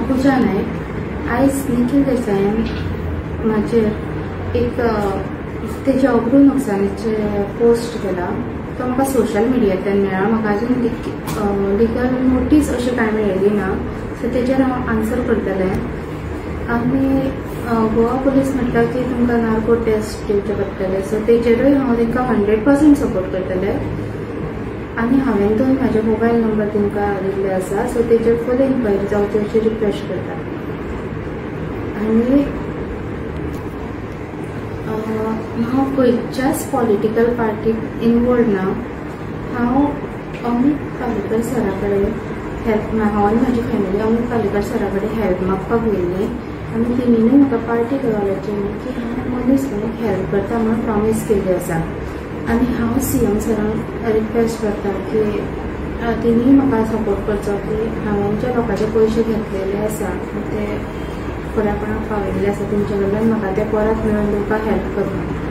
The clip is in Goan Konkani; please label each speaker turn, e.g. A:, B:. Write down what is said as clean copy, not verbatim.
A: पूजा नायक. आयज निखील देसायान म्हाजेर एक तेजे अब्रू नुकसानीचे पोस्ट केला. तो म्हाका सोशल मिडियांतल्यान मेळ्ळा. म्हाका अजून लिगल नोटीस अशें कांय मेळिल्ली ना, सो तेजेर हांव आन्सर करतलें. आनी गोवा पुलीस म्हटल्यार की तुमकां नार्को टेस्ट दिवचे पडटले, सो तेजेरूय हांव तांकां 100% सपोर्ट करतलें. आनी हांवें दोन म्हाजे मोबायल नंबर तांकां दिल्ले आसा, सो तेजेर फूल इन्क्वायरी जावची अशी रिक्वेस्ट करता. आनी हांव खंयच्याच पॉलिटिकल पार्टीक इनवॉल्व ना. हांव अमीत पालेकर सरा कडेन हेल्प, हांव आनी म्हाजी फॅमिली अमीत पालेकर सरा कडेन हेल्प मागपाक गेल्ली आनी तेणीनूय म्हाका पार्टी लेवलाचेर न्ही की हांव मनीस म्हणून हेल्प करता म्हणून प्रॉमीस केल्ली आसा. आनी हांव सीएम सरांक रिक्वेस्ट करता की तेणीय म्हाका सपोर्ट करचो की हांवें जे लोकांचे पयशे घेतलेले आसा ते फुडें कोणाक पावयल्ले आसा तेंच्या कडल्यान म्हाका ते परत मेळोवन दिवपाक हेल्प करता.